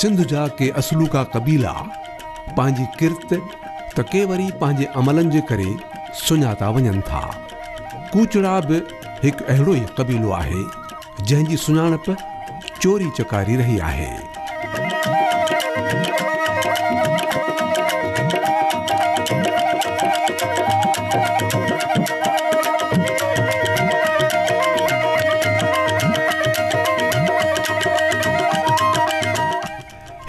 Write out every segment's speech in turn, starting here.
سنڌ جا ڪي اصلوڪا قبيلا پنهنجي ڪرت ته ڪي وري پنهنجي عملن جي ڪري سڃاتا وڃن ٿا. ڪوچڙا به هڪ اهڙو ئي قبيلو آهي، جنهن جي سڃاڻپ چوري چڪاري رهي آهي.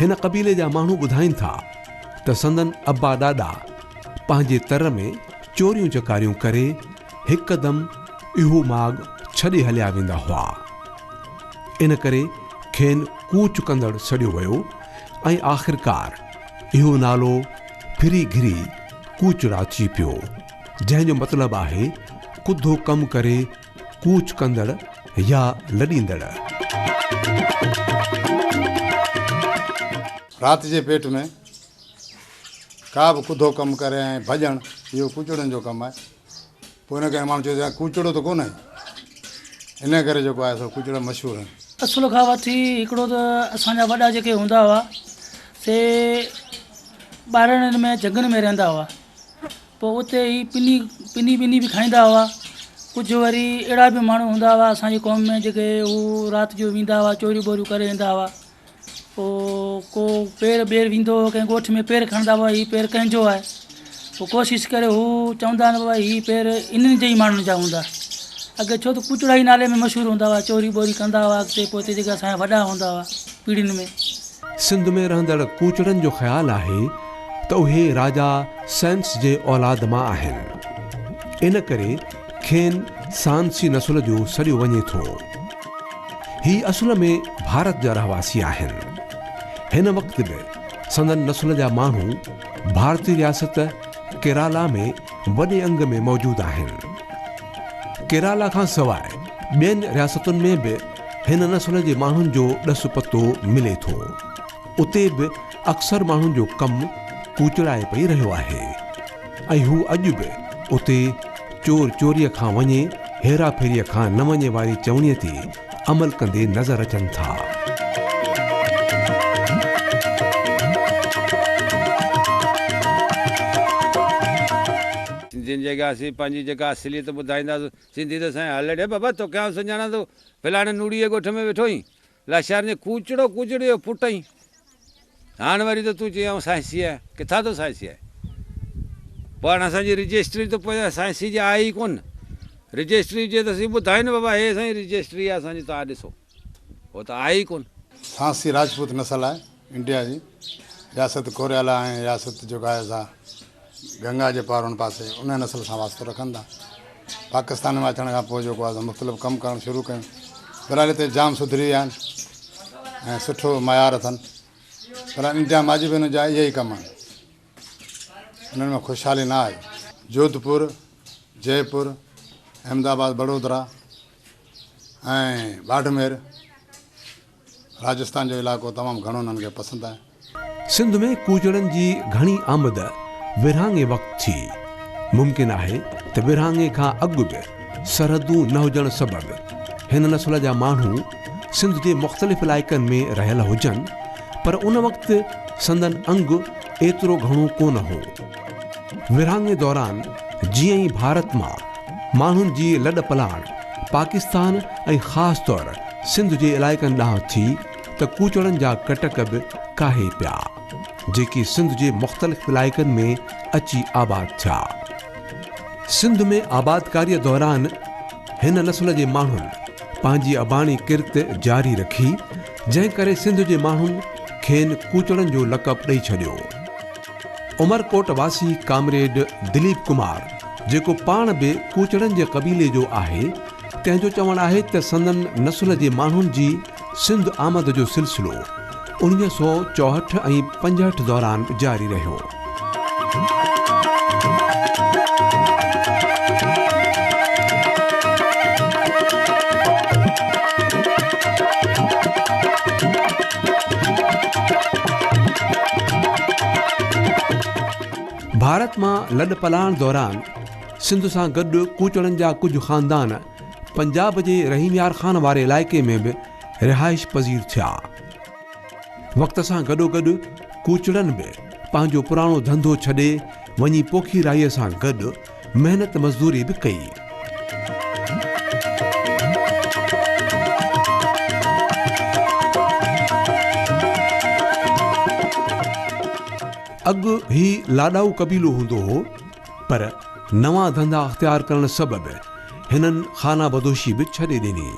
هن قبيلي جا ماڻهو ٻڌائين ٿا ته سندن ابا ڏاڏا پنهنجي تر ۾ چوريون چڪاريون ڪري هڪدم اهو ماڳ ڇڏي هليا ويندا هئا. ان ڪري کين ڪوچ ڪندڙ سڏيو ويو ۽ آخرڪار اهو نالو ڦري گهري ڪوچڙا ٿي پيو، جنهن جو مطلب آهي ڪڌو ڪم ڪري ڪوچ ڪندڙ يا لڏيندڙ. رات جي پيٽ ۾ ڪا به ڪڌو ڪم ڪري ۽ ڀڄڻ اهو ڪوچڙن جو ڪم آهي. پوء ان ڪري ماڻهو چئي ٿو يار ڪوچڙو ته ڪونه آهي. ان ڪري جيڪو آهي سو ڪوچڙا مشهور آهن. اصل کان وٺي هڪڙو ته اسان جا وڏا جيڪي هوندا هئا سي ٻارڙين ۾ جهنگن ۾ رهندا هئا. پوء اتي هي پني پني ٻني به کائيندا هئا. ڪجهه وري اهڙا به ماڻهو هوندا هئا اسان جي قوم ۾ جيڪي هو رات جو ويندا هئا چوريون ٻوريون ڪري ايندا هئا. پوء ڪو پير ٻير ويندو هو ڪنهن ڳوٺ ۾ پير کڻندا هئا هي پير ڪنهن جو آهي. پوء ڪوشش ڪري هو چوندا هئا بابا هي پير انهن جي ئي ماڻهن جا هوندا. اڳي ڇو ته ڪوچڙا ئي نالي ۾ مشهور هوندا هئا چوري ٻوري ڪندا هئا اڳتي پوئتي جيڪي اسان جا وڏا هوندا هئا پيڙهين ۾. سنڌ ۾ رهندڙ ڪوچڙن جو خيال آهي ته اهي راجا سينس جي اولاد مان آهن. ان ڪري کين سانسي نسل جو سڏيو وڃي ٿو. هي اصل ۾ ڀارت جا رهواسي آهن. هن وقت به سندن نسل جا ماڻهو ڀارتي رياست ڪيرالا ۾ وڏي انگ ۾ موجود آهن. ڪيرالا کان سواء ٻين رياستن ۾ به هن نسل جي ماڻهن جو ڏس پتو ملي ٿو. اتي به اڪثر ماڻهن جو ڪم ڪوچڙائپ ئي رهيو آهي ۽ هو اڄ به اتي چور چوريء کان وڃي هيرا ڦيريء کان نه وڃي واري چوڻيء تي عمل ڪندي نظر اچن ٿا. سنڌين جيڪا اسين پنهنجي جيڪا اصليت ٻڌائينداسون سنڌي ته سائين هل ڙي بابا توکي آئون سڃاڻان ٿو فلاڻي نوڙي جي ڳوٺ ۾ ويٺو آهين لاشارين جي ڪوچڙو ڪوچڙي جو پٽ آهين. هاڻ وري ته تون چئين آئون سائنسي آهيان. ڪٿان ٿو سائنسي آهين؟ پوء هاڻ اسان جي رجسٽري ته پوء سائنسي جي آهي ئي ڪونه. رجسٽري هجي ته اسين ٻڌايون نه بابا هي سائين رجسٽري آهي اسان جي توهان ڏسو. هو ته آهي ئي ڪونه. سانسي راجپوت نسل آهي انڊيا جي رياست ڪوريالا ۽ رياست جيڪا آهي سا گنگا جي پار ان پاسي ان نسل سان واسطو رکن ٿا. پاڪستان ۾ اچڻ کان پوء جيڪو آهي سو مختلف ڪم ڪرڻ شروع ڪيون. بهرحال هتي جام سڌري ويا آهن ۽ سٺو معيار اٿن. بهرحال انڊيا ۾ اڄ به انهن جا اهي ئي ڪم آهن. انهن ۾ خوشحالي نه آهي. جوڌپور، جئپور، احمد آباد، بڙودرا ۽ باڊمير راجستان جو علائقو تمام گهڻو انهن کي پسند آهي. سنڌ ۾ ڪوچڙن جي گهڻي آمد ورهاڱي وقت ٿي. ممڪن آهي ته ورهاڱي کان اڳ به سرحدون نه هجڻ سبب هن نسل جا ماڻهو سنڌ جي مختلف علائقن ۾ رهيل هجن پر ان وقت سندن انگ ايترو گهڻو ڪونه هو. ورهاڱي دوران جيئن ئي ڀارت مان ماڻهن جي لڏ پلاڻ پاڪستان ۽ خاص طور سنڌ جي علائقن ڏانهن ٿي ته ڪوچڙن جا ڪٽڪ به ڪاهي پيا، جيڪي سنڌ جي مختلف علائقن ۾ اچي آباد ٿيا. سنڌ ۾ آبادڪاريء دوران هن نسل جي ماڻهن پنهنجي اباڻي ڪرت جاري رکي، جنهن ڪري سنڌ جي ماڻهن کين ڪوچڙن جو لقب ڏئي ڇڏيو. عمرڪوٽ واسي ڪامريڊ دليپ ڪمار، جيڪو پاڻ به ڪوچڙن جي قبيلي جو آهي، تنهن جو چوڻ آهي ته سندن نسل جي ماڻهن جي سنڌ آمد جو سلسلو 1964 ۽ 65 دوران جاري رهيو. ڀارت مان لڏپلاڻ دوران سنڌ سان گڏ ڪوچڙن جا ڪجهه خاندان پنجاب جي رحيم يار خان واري علائقي ۾ به رهائش پذير ٿيا. وقت سان گڏوگڏ ڪوچڙن به پنهنجو پراڻو ڌنڌو ڇڏي وڃي پوکي راهيء سان گڏ محنت مزدوري به ڪئي. اڳ هي لاڏائو قبيلو هوندو هو، پر نوان ڌنڌا اختيار ڪرڻ سبب هنن خانه بدوشي به ڇڏي ڏني.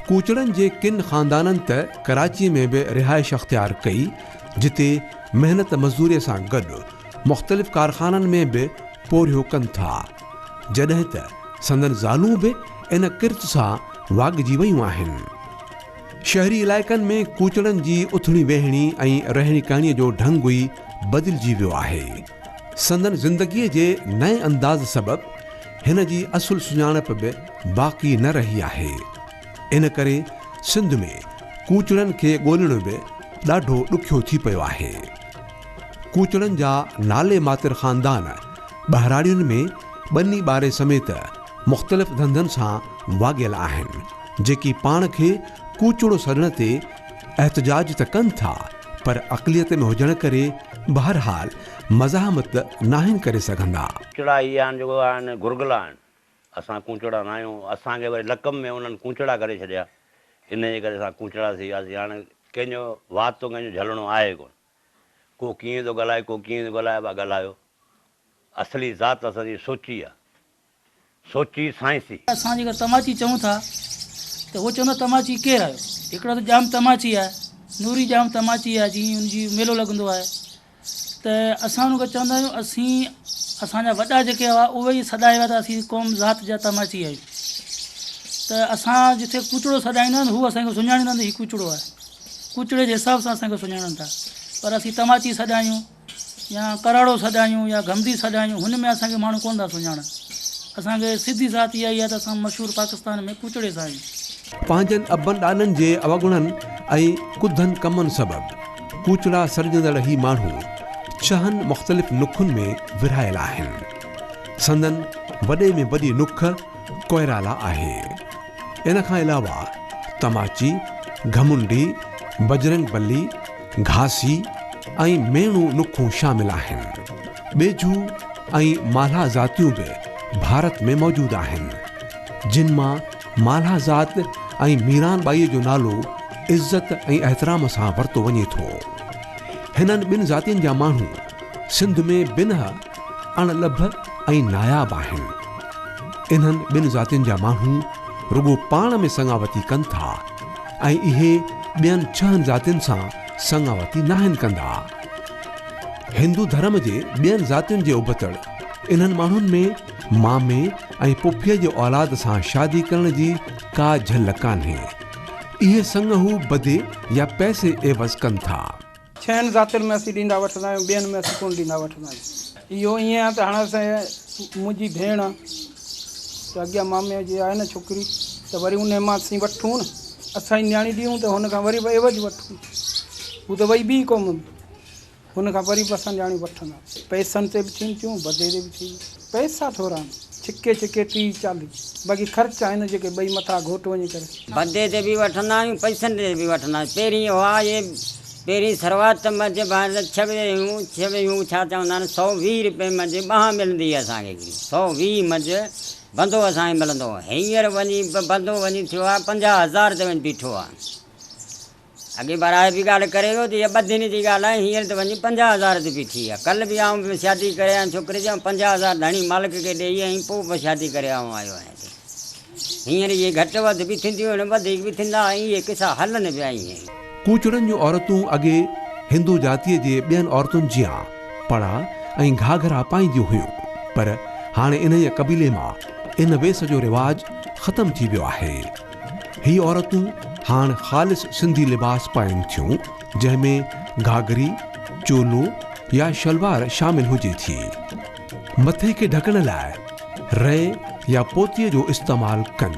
ڪوچڙن جي ڪن خاندانن ته ڪراچيء ۾ به رهائش اختيار ڪئي، جتي محنت مزدوريء سان گڏ مختلف ڪارخانن ۾ به پورهيو ڪن ٿا، جڏهن ته سندن زالون به ان ڪرت سان واڳجي ويون آهن. شهري علائقن ۾ ڪوچڙن جي اٿڻي ويهڻي ۽ رهڻي ڪهڻيء جو ڍنگ ئي بدلجي ويو آهي. سندن زندگيء جي نئين انداز سبب هن جي اصل سڃاڻپ به باقي نه رهي آهي. ان ڪري سنڌ ۾ ڪوچڙن کي ڳولڻ به ڏاڍو ڏکيو ٿي پيو آهي. ڪوچڙن جا نالي ماتر خاندان ٻهراڙين ۾ ٻني ٻاري سميت مختلف ڌنڌن سان واڳيل آهن، جيڪي پاڻ کي ڪوچڙو سڏڻ تي احتجاج ته ڪن ٿا پر اقليت ۾ هجڻ ڪري بهرحال مزاحمت ناهن ڪري سگهندا. ڪوچڙا هي آهن جيڪو آهن گرگلا آهن اسان ڪوچڙا ناهيون اسان کي وري لقب ۾ انهن ڪوچڙا ڪري ڇڏيا انهي جي ڪري اسان ڪوچڙا ٿي وياسين هاڻي ڪنهن جو وات ڪنهن جو جهلڻو آهي ڪونه ڪو ڪيئن ٿو ڳالهائي ڪو ڪيئن ٿو ڳالهائي ڀا ڳالهايو اصلي ذات اسان جي سوچي آ سوچي سائنسي. اسان جيڪر تماچي چئون ٿا ته هو چوندا تماچي ڪير آيو؟ هڪڙو ته ڄام تماچي آهي، نوري ڄام تماچي آهي جيئن ان جي ميلو لڳندو آهي ته اسان ان کي چوندا آهيون اسين اسان جا وڏا جيڪي هئا اهي ئي سڏائي ويا ته اسين قوم ذات جا تماچي آهيون ته اسان جتي ڪوچڙو سڏائيندا آهن هو اسان کي سڃاڻيندا آهن ته هي ڪوچڙو آهي ڪوچڙي جي حساب سان اسان کي سڃاڻن ٿا پر اسين تماچي سڏايون يا ڪراڙو سڏايون يا گهمدي سڏايون هن ۾ اسان کي ماڻهو ڪونه ٿا سڃاڻن. اسان کي سڌي ذات اها ئي آهي ته اسان مشهور پاڪستان ۾ ڪوچڙي سان آهيون. پنهنجن ابن ڏاڏن جي اوگڻن ۽ ڪڌن ڪمن سبب ڪوچڙا سڏجندڙ هي ماڻهو ڇهن مختلف نکن ۾ ورهايل آهن. سندن وڏي ۾ وڏي نک ڪوئرالا آهي. ان کان علاوه تماچي، گهمنڊي، بجرنگ بلي، گهاسي ۽ ميڻو نکون شامل آهن. ٻيجو ۽ مالها ذاتيون به ڀارت ۾ موجود آهن، جن مان مالها ذات ۽ ميران ٻائيء جو نالو عزت ۽ احترام سان ورتو وڃي ٿو. هنن ٻن ذاتين جا ماڻهو سنڌ ۾ بنهه اڻ لڀ ۽ ناياب آهن. انهن ٻن ذاتين جا ماڻهو رڳو پاڻ ۾ سڱاوتي ڪن ٿا ۽ اهي ٻين ڇهن ذاتين سان سڱاوتي ناهن ڪندا. هندو ڌرم جي ٻين ذاتين جي ابتڙ انهن ماڻهن ۾ مامي ۽ پڦيء جي اولاد سان شادي ڪرڻ جي ڪا جهل ڪانهي. اهي سڱ هو بدي يا پئسي عيوض ڪن ٿا. ڇهن ذاتين ۾ اسين ڏيندا وٺندا آهيون، ٻين ۾ اسين ڪونه ڏيندا وٺندا آهيون. اهو ائين آهي ته هاڻ اسان منهنجي ڀيڻ آهي ته اڳيان مامي جي آهي نه ڇوڪري ته وري انهي مان اسين وٺون نه، اسان جي نياڻي ڏيون ته هن کان وري به عيوض وٺون. هو ته وئي ٻي قوم ۾، هن کان وري به اسان نياڻيون وٺندا. پئسن تي به ٿين ٿيون، بدي تي به ٿين ٿيون. پئسا ٿورا آهن، ڇڪي ڇڪي 30 40، باقي خرچ آهن جيڪي ٻئي مٿا گهوٽ وڃي ڪري. بدي تي به وٺندا آهيون، پئسن تي به وٺندا آهيون. پهرين هئا اهي پهرين شروعات منجهه ڀانء ڇويهيون، ڇويهيون ڇا چوندا آهن، 120 رپئي منجهه ٻانهن ملندي هئي اسان کي هڪڙي، 120 منجهه بندو اسان کي ملندو هو. هينئر وڃي بندو وڃي ٿيو آهي 50 هزار تي وڃي بيٺو آهي. اڳي ڀرائي به ڳالهه ڪري ويو ته اها ٻه ڏينهن جي ڳالهه آهي، هينئر ته وڃي 50 هزار تي بيٺي آهي. ڪلهه به آئون به شادي ڪري آيم ڇوڪري جي، آئون 50 هزار ڌڻي مالڪ کي ڏيئي ۽ پوء به شادي ڪري آئون آيو آهيان هتي. هينئر اهي گهٽ وڌ به ٿينديون آهن، وڌيڪ به ٿيندا ۽ اهي قصا هلن پيا ائين ئي. ڪوچڙن جون عورتون اڳي هندو جاتيء جي ٻين عورتن جيان پڙا ۽ گهاگهرا پائينديون هيون، پر هاڻي انهيء قبيلي مان ان ويس جو رواج ختم ٿي ويو آهي. هي عورتون هاڻ خالص سنڌي لباس پائين ٿيون، جنهن ۾ گهاگهري، چولو يا شلوار شامل هجي ٿي. مٿي کي ڍڪڻ لاء رئي يا پوتيء جو استعمال ڪن.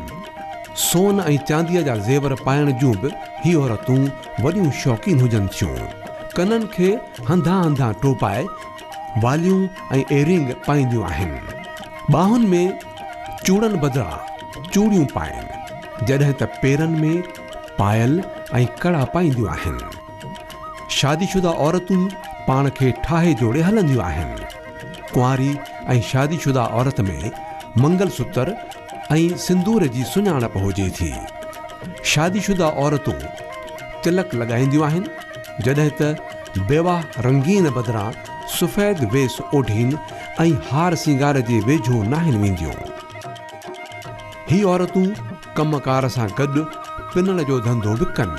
سون ۽ چانديء جا زيور پائڻ جون به هي عورتون وڏيون شوقين هجن ٿيون. ڪنن کي هنڌان هنڌان ٽوپائي واليون ۽ ايئرنگ پائينديون آهن. ٻانهن ۾ چوڙن بدران چوڙيون پائين. جڏهن ته پيرن ۾ پايل ۽ ڪڙا پائينديون آهن. شادي شده عورتون پاڻ کي ٺاهي جوڙي هلنديون آهن. ڪنواري ۽ شادي شده عورت ۾ منگل ستر ۽ سندور جي سڃاڻپ هجي ٿي. شادي شده عورتون تلڪ لڳائينديون آهن، جڏهن ته بيواهه رنگين بدران سفيد ويس اوڍين ۽ هار سينگار جي ويجهو ناهن وينديون. هي عورتون ڪم ڪار سان گڏ پنڻ جو ڌنڌو به ڪن.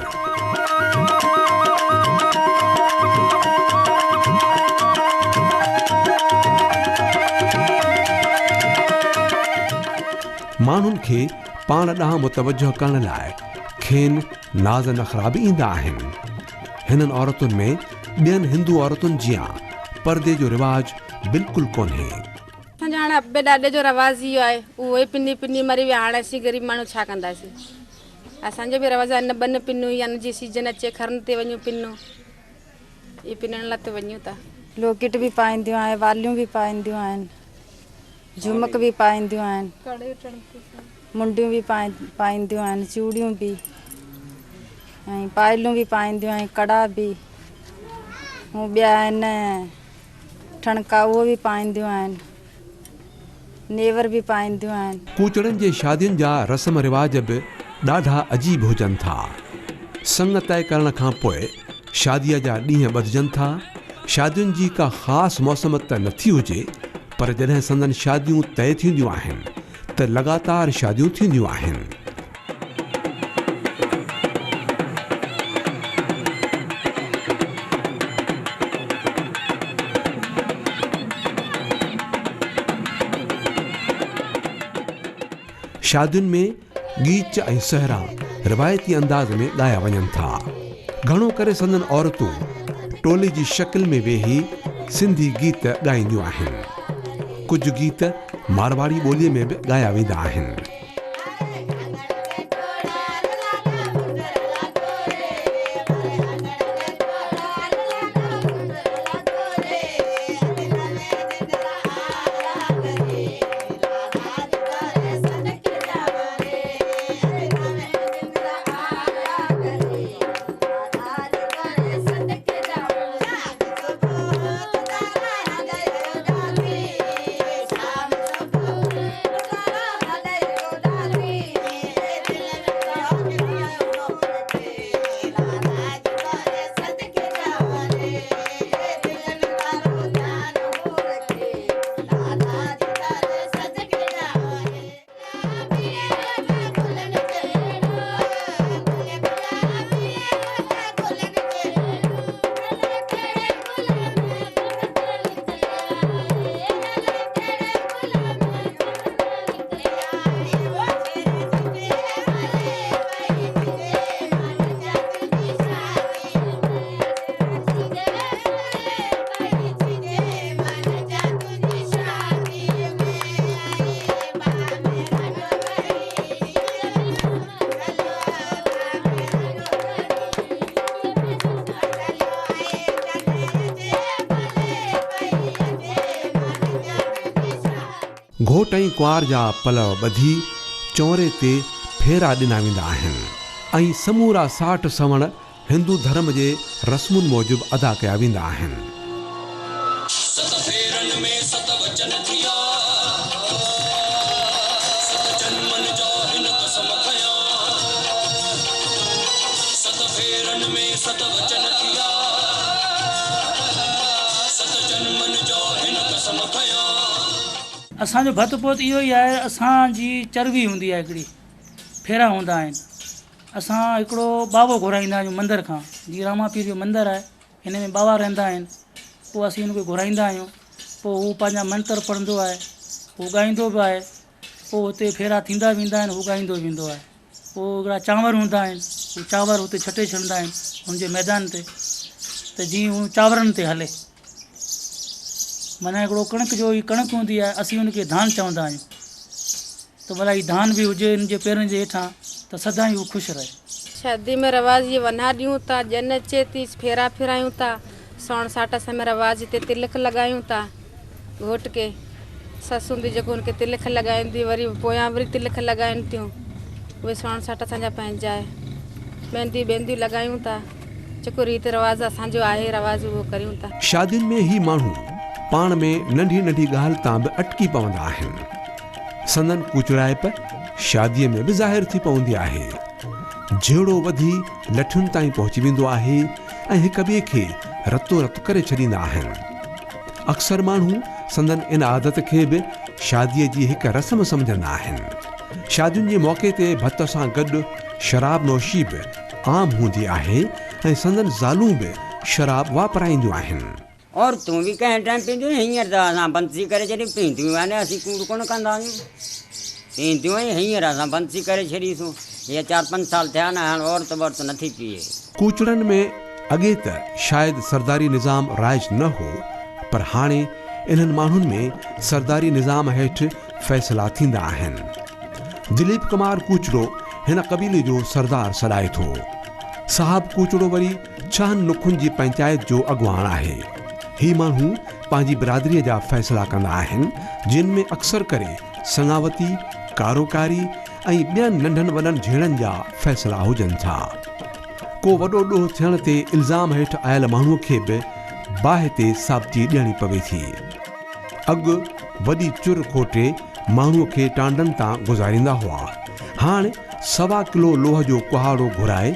ماڻهن کي پاڻ ڏانهن متوجهه ڪرڻ لاء کين ناز نخرا به ايندا آهن. هنن عورتن ۾ ٻين هندو عورتن جيان پردي جو رواج بلڪل ڪونهي. اسان جو هاڻي ابي ڏاڏي جو رواج اهو آهي، اهو ئي پني پني مري ويا، هاڻي اسين غريب ماڻهو ڇا ڪنداسين. اسان جو به رواج آهي نه ٻن پنون يا نه جي سيزن اچي کرن تي وڃون پنون، اهي پنڻ لاء ته وڃون ٿا. لوڪيٽ به پائينديون آهن، واليون به پائينديون آهن، جهمڪ به پائينديون آهن، منڊيون به پائينديون آهن، چوڙيون به ۽ پائلون به پائينديون آهن، ڪڙا به، هو ٻيا آهن. ٺڻڪا اهو به پائينديون آهن. نيور به پائينديون آهن. ڪوچڙن جي شادين جا رسم رواج به ڏاڍا عجيب هجن ٿا. سڱ طئي ڪرڻ کان پوء شاديء جا ڏينهن ٻڌجن ٿا. شادين جي ڪا خاص موسم ته نٿي هجي پر جڏهن سندن شاديون طئي ٿينديون آهن ته لڳاتار شاديون ٿينديون آهن. شادين ۾ ڳيچ ۽ سهرا روايتي انداز ۾ ڳايا وڃن ٿا. گهڻو ڪري سندن عورتون ٽولي جي شڪل ۾ ويهي سنڌي گيت ڳائينديون آهن. ڪجهه گيت مارواڙي ٻوليء ۾ به ڳايا ويندا آهن. گهوٽ ۽ ڪنوار جا پلئه ٻڌي چونري تي ڦيرا ڏنا ويندا آهن ۽ سمورا ساٺ سوڻ هندو ڌرم جي رسمن موجب ادا ڪيا ويندا آهن. ست ڦيرن ۾ ست وچن ٿيا، ست جنمن جا هن قسم کنيا. ست ڦيرن ۾ ست وچن ٿيا، ست جنمن جا هن قسم کنيا. اسان جو ڀت پوت اهو ئي آهي اسان جي چروي هوندي آهي هڪڙي ڦيرا هوندا آهن. اسان هڪڙو ٻاوو گهرائيندا آهيون مندر کان جيئن راما پير جو مندر آهي هن ۾ ٻاوا رهندا آهن پوء اسين هن کي گهرائيندا آهيون پوء هو پنهنجا منتر پڙهندو آهي هو ڳائيندو به آهي پوء هتي ڦيرا ٿيندا ويندا آهن هو ڳائيندو ويندو آهي پوء هڪڙا چانور هوندا آهن هو چانور هتي ڇٽي ڇڏندا آهن هن جي ميدان تي ته جيئن هو چانورن تي هلي معنيٰ هڪڙو ڪڻڪ جو هي ڪڻڪ هوندي آهي اسين ان کي ڌان چوندا آهيون ته ڀلا هي ڌان به هجي هن جي پيرن جي هيٺان ته سدائين هو خوش رهي. شادي ۾ رواج هي ونها ڏيون ٿا، ڄڃ اچي ٿي، ڦيرا ڦيرايون ٿا، سوڻ ساٽ اسان ۾ رواج هتي تلڪ لڳايون ٿا، گهوٽ کي سس هوندي جيڪو هن کي تلڪ لڳائيندي وري پويان وري تلڪ لڳائين ٿيون. اهي سوڻ ساٺ اسان جا پنهنجا آهي. مينديون ٻينديون لڳايون ٿا. جيڪو ريت رواج اسان جو آهي رواج اهو ڪريون ٿا. شادين ۾ هي ماڻهو پاڻ ۾ ننڍي ننڍي ڳالهه تان به اٽڪي پوندا آهن. سندن ڪوچڙائپ شاديء ۾ به ظاهر ٿي پوندي آهي. جهيڙو وڌي لٺين تائين پهچي ويندو آهي ۽ هڪ ٻئي کي رتو رت ڪري ڇڏيندا آهن. اڪثر ماڻهو سندن ان عادت کي به شاديء جي هڪ رسم سمجهندا آهن. شادين جي موقعي تي ڀت سان گڏ شراب نوشي به عام هوندي آهي ۽ سندن زالون به شراب واپرائينديون آهن. عورتون به ڪنهن ٽائيم پيئنديون آهن، هينئر ته اسان بند ٿي ڪري ڇڏي، پيئنديون آهن، اسين ڪوڙ ڪونه ڪندا آهيون، پيئنديون آهن، هينئر اسان بند ٿي ڪري ڇڏيسون، هيء چار پنج سال ٿيا آهن، هاڻ عورت ٻورت نٿي پيئي. ڪوچڙن ۾ اڳي ته شايد سرداري نظام رائج نه هو، پر هاڻي انهن ماڻهن ۾ سرداري نظام هيٺ فيصلا ٿيندا آهن. دليپ ڪمار ڪوچڙو هن قبيلي جو سردار سڏائي ٿو. صاحب ڪوچڙو وري ڇهن نکن جي پئنچائت جو اڳواڻ آهي. هي ماڻهو پنهنجي برادريء جا فيصلا ڪندا آهن، جن ۾ اڪثر ڪري سڱاوتي، ڪاروڪاري ۽ ٻين ننڍن وڏن جهيڙن جا فيصلا هجن ٿا. ڪو وڏو ڏوهه ٿيڻ تي الزام هيٺ آيل ماڻهوء کي به باهه تي ثابتي ڏيڻي پوي ٿي. اڳ وڏي چر کوٽي ماڻهوء کي ٽانڊن تان گذاريندا هئا. هاڻ سوا ڪلو لوهه جو ڪهاڙو گهرائي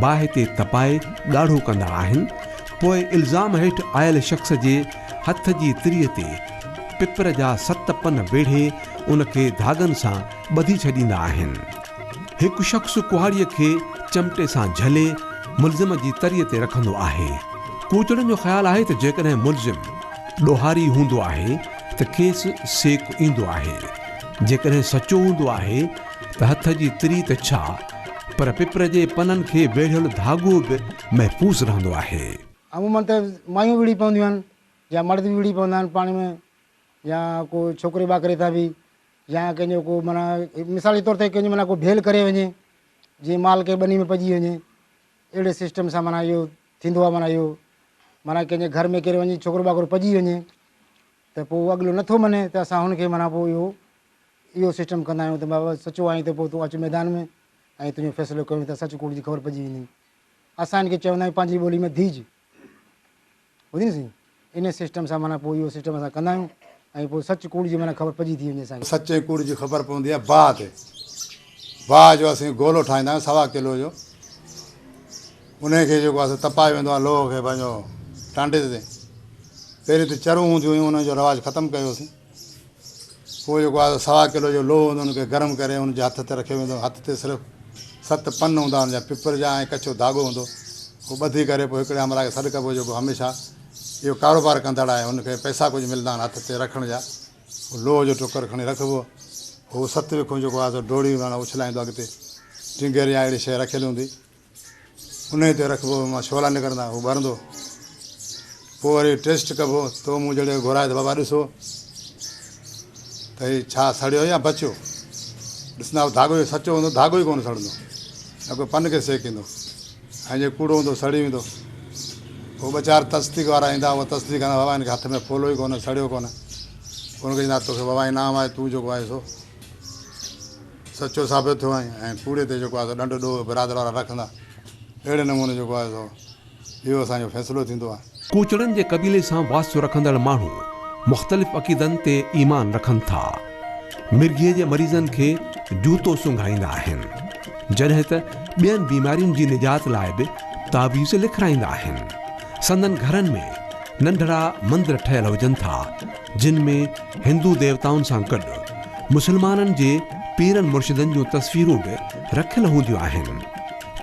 باهه تي تپائي ڳاڙهو ڪندا آهن، پوء الزام هيٺ آيل شخص جي هٿ جي تريء تي پپر جا ست پن ويڙهي ان کي ڌاڳن سان ٻڌي ڇڏيندا آهن. هڪ شخص ڪهاڙيء کي چمٽي سان جهلي ملزم جي تريء تي رکندو آهي. ڪوچڙن جو خيال آهي ته جيڪڏهن ملزم ڏوهاري هوندو آهي ته کيس سيڪ ايندو آهي، جيڪڏهن سچو هوندو آهي ته هٿ جي تري ته ڇا پر پپر جي پنن کي ويڙهيل ڌاڳو به محفوظ رهندو آهي. عموماً ته مايون وڙهي پونديون آهن يا مرد به وڙهي پوندا آهن پاڻ ۾ يا ڪو ڇوڪري ٻاڪري سان به يا ڪنهن جو ڪو معنيٰ مثال جي طور تي ڪنهن جو معنيٰ ڪو ڀيل ڪري وڃي جيئن مال ڪنهن ٻني ۾ پئجي وڃي اهڙي سسٽم سان معنيٰ اهو ٿيندو آهي معنيٰ اهو معنيٰ ڪنهن جي گهر ۾ ڪير وڃي ڇوڪرو ٻاڪرو پئجي وڃي ته پوء اڳلو نٿو مڃي ته اسان هن کي معنيٰ پوء اهو اهو سسٽم ڪندا آهيون ته بابا سچو آهين ته پوء تون اچ ميدان ۾ ۽ تنهنجو فيصلو ڪيون ته سچ ڪوڙ جي خبر پئجي ويندي. اسان هن کي چوندا آهيون پنهنجي ٻولي ۾ ڌيج. ٻڌي نه سائين ان سسٽم سان معنيٰ پوء اهو سسٽم اسان ڪندا آهيون ۽ پوء سچ ڪوڙ جي معنيٰ خبر پئجي ٿي وڃي اسان کي. سچ ۽ ڪوڙ جي خبر پوندي آهي باهه تي. باهه جو اسين گولو ٺاهيندا آهيون سوا ڪلو جو. انهيء کي جيڪو آهي سو تپايو ويندو آهي لوهه کي پنهنجو ٽانڊي تي. پهرين ته چرون هونديون هيون انهن جو رواج ختم ڪيوسين. پوء جيڪو آهي سو سوا ڪلو جو لوهه هوندو ان کي گرم ڪري ان جي هٿ تي رکيو ويندو. هٿ تي صرف ست پن هوندا ان جا پپر جا ۽ ڪچو ڌاڳو هوندو. اهو ٻڌي ڪري پوء هڪڙي همراهه کي سڏ ڪبو جيڪو هميشه اهو ڪاروبار ڪندڙ آهي. ان کي پئسا ڪجهه ملندا آهن هٿ تي رکڻ جا. اهو لوهه جو ٽڪر کڻي رکبو. هو ست وکون جيڪو آهي سو ڊوڙي معنيٰ اڇلائيندو اڳتي. ٽنگير يا اهڙي شيء رکيل هوندي. انهيء تي رکبو، مان شعلا نڪرندا، هو ٻرندو. پوء وري ٽيسٽ ڪبو، تو مون جهڙي کي گهرائي ته بابا ڏسو ته هي ڇا سڙيو يا بچيو. ڏسندا ڌاڳو جي سچو هوندو ڌاڳو ئي ڪونه سڙندو، نه ڪو پن کي سيڪيندو ۽ جي ڪوڙو هوندو سڙي ويندو. پوء ٻه چار تصديق وارا ايندا، اهي تصديق ڪندا بابا هن کي هٿ ۾ ڦولو ئي ڪونه، سڙيو ڪونه. پوء هن کي چوندا توکي بابا انعام آهي، تون جيڪو آهي سو. سچو ثابت ٿيو آهين ۽ ڪوڙي تي جيڪو آهي سو ڏنڊ ڏوهه برادر وارا رکندا. اهڙي نموني جيڪو آهي سو اهو اسان جو فيصلو ٿيندو آهي. ڪوچڙن جي قبيلي سان واسطو رکندڙ ماڻهو مختلف عقيدن تي ايمان رکن ٿا. مرگهيء جي مريضن کي جوتو سونگهائيندا آهن، جڏهن ته ٻين بيمارين جي نجات لاء به تعويذ لکرائيندا آهن. سندن گهرن ۾ ننڍڙا مندر ٺهيل هجن ٿا، جن ۾ هندو ديوتائن سان گڏ مسلمانن جي پيرن مرشدن جون تصويرون به رکيل هونديون آهن.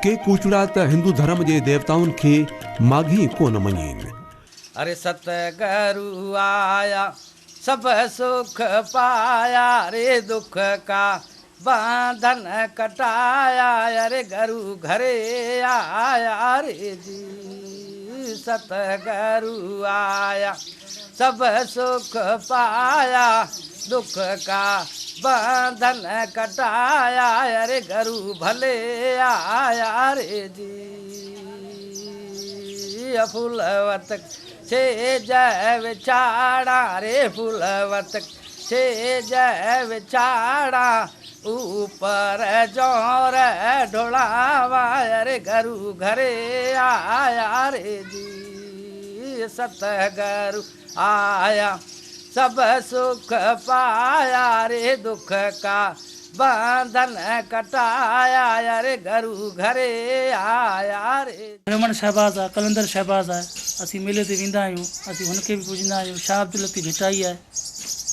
ڪي ڪوچڙا ته هندو ڌرم جي ديوتائن کي ماڳهين ڪونه مڃين. اري ست گرو آيا سڀ سک پايا ري دک ڪا بانڌن ڪٽايا اري گرو گهري آيا ري جي ست گرو آيا سڀ سک پايا دک ڪا بانڌن ڪٽايا اري گرو ڀلي آيا ري جي ڦولوت سيج وڇاڙا ري ڦولوت ڇيڄ وڇاڙا اوپر جور ڍولاوان اري گرو گهري آيا ري جي ستگرو آيا سڀ سک پايا ري دک ڪا بنڌن ڪٽايا اري گرو گهري آيا ري. رمڻ شهباز آ، قلندر شهباز آهي، اسين ميلي تي ويندا آهيون، اسين هن کي به پوڄيندا آهيون، شاهه عبداللطيف ڀٽائي آهي،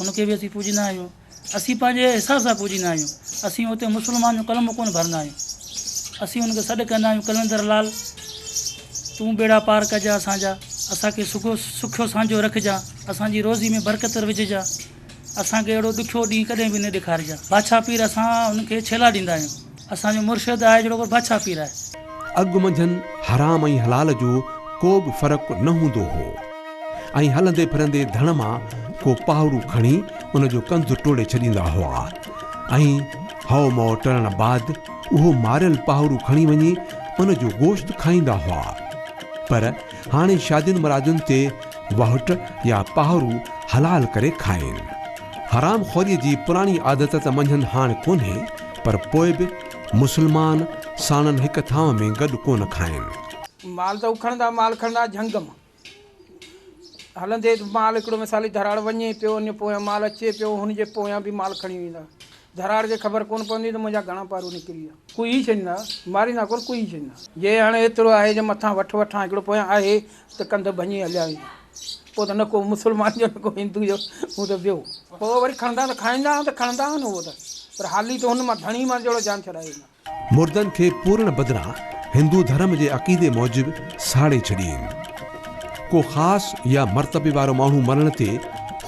هن کي به اسين پوڄيندا آهيون، اسين پنهنجي حساب سان پوڄيندا آهيون، اسين اتي مسلمان جو ڪلمو ڪونه ڀرندا آهيون، اسين هن کي سڏ ڪندا آهيون قلندر لال تون ٻيڙا پار ڪجان اسان جا، اسان کي سگهو سکيو سانجهو رکجان، اسان جي روزي ۾ برڪت وجهجان، اسان کي اهڙو ڏکيو ڏينهن ڪڏهن به نه ڏيکارجان. باڇا پير اسان هن کي ڇيلا ڏيندا آهيون. اسان جو مرشد آهي جهڙوڪر باڇا پير آهي. اڳ منجهن حرام ۽ حلال جو ڪو به فرق نه هوندو هو ۽ هلندي ڦرندي ڌڻ مان ڪو پاهرو کڻي ان جو ڪنڌ ٽوڙي ڇڏيندا هئا ۽ هئو مئو ٽرڻ بعد اهو ماريل پاهرو کڻي وڃي ان جو گوشت کائيندا هئا پر هاڻي شادين مرادين تي وهٽ يا پاهرو حلال ڪري کائين. حرام خوريء جي پراڻي عادت ته منجهن هاڻ ڪونهي، پر پوء به مسلمان ساڻن هڪ ٿانء ۾ گڏ ڪونه کائين. مال ته هو کڻندا، مال کڻندا جهنگ مان. هلندي مال هڪڙو مثالي ڌراڙ وڃي پيو، ان جي پويان مال اچي پيو، هن جي پويان به مال کڻي ويندا. ڌراڙ کي خبر ڪونه پوندي ته منهنجا گهڻا پارو نڪري ويا. ڪوهي ڇڏيندا، ماريندا ڪونه، ڪوهي ڇڏيندا. جي هاڻي ايترو آهي جو مٿان وٺ وٺان هڪڙو پويان آهي ته ڪنڌ ڀڃي هليا ويندا. پوء ته نه ڪو مسلمان جو نه ڪو هندو جو، هو ته ويو. پوء وري کڻندا ته کائيندا ته کڻندا آهن اهو ته، پر حالي ته هن مان ڌڻي مان جهڙو جان ڇڏائي ويندا. مردن کي پورڻ بدران هندو ڌرم جي عقيدي موجب ساڙي ڇڏين. ڪو خاص يا مرتبي وارو ماڻهو مرڻ تي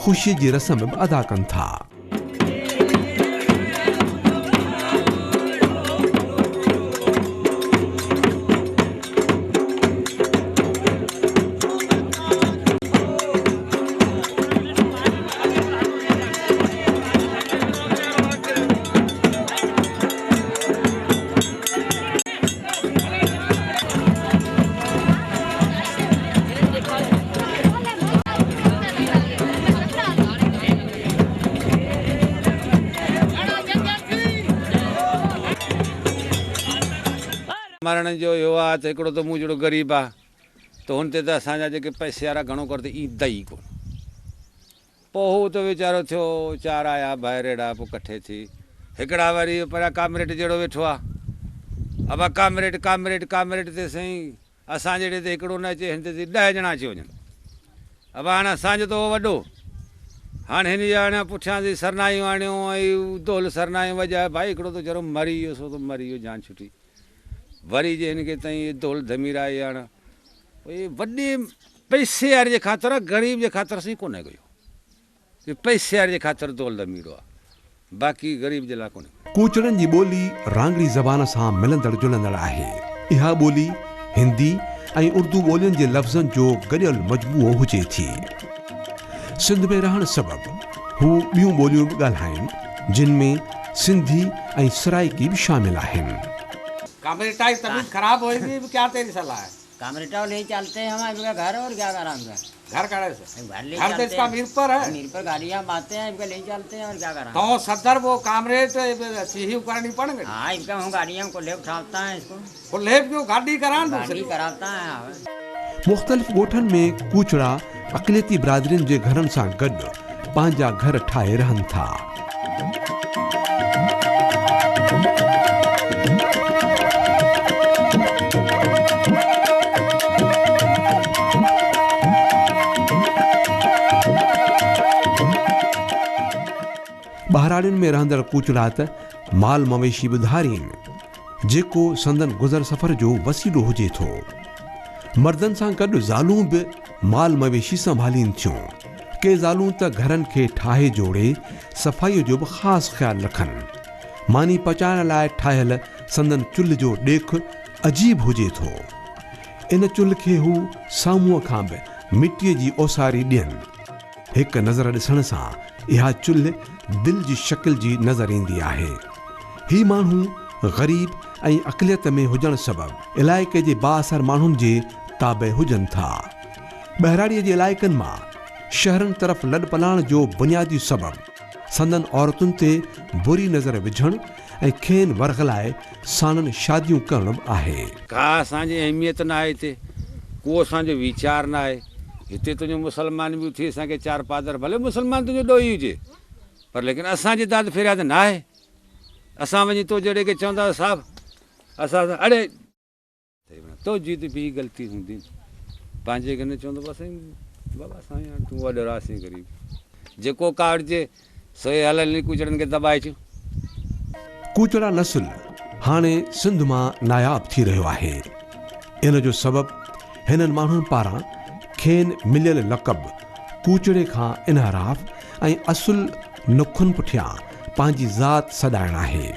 خوشي جي رسم به ادا ڪن ٿا. مرڻ جو اهو آ ته هڪڙو ته مون جهڙو غريب آ ته هن تي ته اسان جا جيڪي پئسي وارا گهڻو ڪر ته ايندا ئي ڪونه. پوء هو ته ويچارو ٿيو، چار آيا ڀائر اهڙا پوء ڪٺي ٿي. هڪڙا وري پريان ڪامريڊ جهڙو ويٺو آ. ابا ڪامريڊ ڪامريڊ ڪامريڊ تي سائين اسان جهڙي تي هڪڙو نه اچي هن تي ڏهه ڄڻا اچي وڃن. ابا هاڻ اسان جو ته هو وڏو. هاڻ هن جي آڻيان پٺيان سي سرنايون آڻيو ۽ دهل سرنايون وڄائي ڀائي هڪڙو ته ويچارو مري ويو سو ته مري ويو جان ڇٽي. وري جي هن کي تائين دهل ڌميرائي آڻ. اهي وڏي پئسي واري جي خاطر غريب جي خاطر سائين ڪونهي ڪيو. اهو پئسي واري جي خاطر دهل ڌميرو آ باقي غريب جي لاء ڪونهي ڪيو. ڪوچڙن جي ٻولي رانگڙي زبان سان ملندڙ جلندڙ آهي. اها ٻولي هندي ۽ اردو ٻولين جي لفظن جو گڏيل مجموعو هجي ٿي. سنڌ ۾ رهڻ سبب هو ٻيون ٻوليون به ڳالهائين، جن ۾ سنڌي ۽ سرائيڪي به شامل آهن. ڪامريٽا جي طبيعت خراب هوئي ٿي ڪيا تيري صلاح هي. ڪامريٽا لي چلتي هم ابڪا گهر اور ڪيا ڪران ابڪا. گهر ڪهڙا سي. گهر لي گهر ته چلتي اسڪا ميرپور هي. ميرپور گاڏيان باتي هين ابڪا لي چلتي هين اور ڪيا ڪران. تو صدر وو ڪامريٽ سيهي ڪرڻي پڙنگي. ها ابڪا هون گاڏيان ڪلهي اٺاوتا هين اسڪو. ڪلهي ڪيون گاڏي ڪران دوسري. گاڏي ڪراوتا هين ها. مختلف ڳوٺن ۾ ڪوچڙا اقليتي برادرين جي گهرن سان گڏ پنهنجا گهر ٺاهي رهن ٿا. ٻهراڙين ۾ رهندڙ ڪوچڙا ته مال مويشي به ڌارين، جيڪو سندن گذر سفر جو وسيلو هجي ٿو. مردن سان گڏ زالون به مال مويشي سنڀالين ٿيون. ڪي زالون ته گهرن کي ٺاهي جوڙي صفائيء جو به خاص خيال رکن. ماني پچائڻ لاء ٺاهيل سندن چلهه جو ڏيک عجيب هجي ٿو. ان چلهه کي هو سامهون کان به مٽيء جي اوساري ڏين. هڪ نظر ڏسڻ سان اها چلهه دل جي شڪل جي نظر ايندي آهي. هي ماڻهو غريب ۽ اقليت ۾ هجڻ سبب علائقي جي بااثر ماڻهن جي تابع هجن ٿا. ٻهراڙيء جي علائقن مان شهرن طرف لڏپلاڻ جو بنيادي سبب سندن عورتن تي بري نظر وجهڻ ۽ کين ورغلائي ساڻن شاديون ڪرڻ به آهي. ڪا اسان جي اهميت نه آهي هتي، ڪو اسان جو ويچار نه آهي. هتي تنهنجو مسلمان به اٿي اسان کي چار پادر ڀلي مسلمان تنهنجو ڏوهي هجي پر ليڪن اسان جي داد فرياد نه آهي. اسان وڃي تو جهڙي کي چوندا صاحب اسان سان اڙي تو جي ته ٻي غلطي هوندي پنهنجي کي نه چوندو بس سائين بابا سائين هاڻ تون وڏو راسين غريب جيڪو ڪاوڙجي سوئي هلن ڪوچڙن کي دٻائي ڇو. ڪوچڙا نسل هاڻي سنڌ مان ناياب ٿي رهيو آهي. ان جو سبب هنن ماڻهن پاران کين مليل لقب ڪوچڙي کان انحراف ۽ اصل نکن پٺيان پنهنجي ذات سڏائڻ آهي.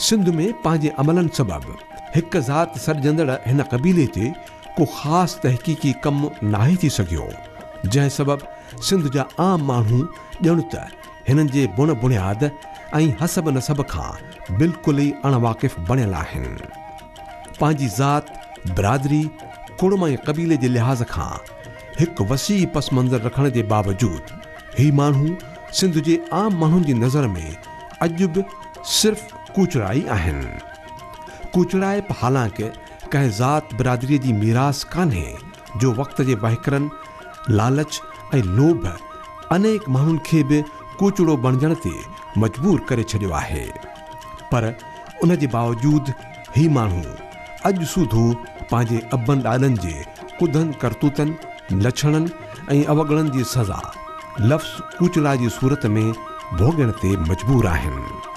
سنڌ ۾ پنهنجي عملن سبب هڪ ذات سڏجندڙ هن قبيلي تي ڪو خاص تحقيقي ڪم ناهي ٿي سگهيو، جنهن سبب سنڌ جا عام ماڻهو ڄڻ ته هنن جي بڻ بڻياد ۽ حسب نسب کان بلڪل ئي اڻ واقف بڻيل آهن. پنهنجي ذات، برادري، ڪڙم ۽ قبيلي جي لحاظ کان هڪ وسيع پس منظر رکڻ جي باوجود هي ماڻهو سنڌ جي عام ماڻهن جي نظر ۾ اڄ به صرف ڪوچڙا ئي آهن. ڪوچڙائپ حالانڪ ڪنهن ذات برادريء جي ميراث ڪانهي جو وقت جي وهڪرن، لالچ ۽ لوڀ انيڪ ماڻهن کي به ڪوچڙو بڻجڻ تي مجبور ڪري ڇڏيو آهي. پر ان جي باوجود هي ماڻهو اڄ سوڌو پنهنجي ابن ڏاڏن جي ڪڌن ڪرتوتن، لڇڻن ۽ اوگڻن جي سزا لفظ ڪوچڙا جي صورت ۾ ڀوڳڻ تي مجبور آهن.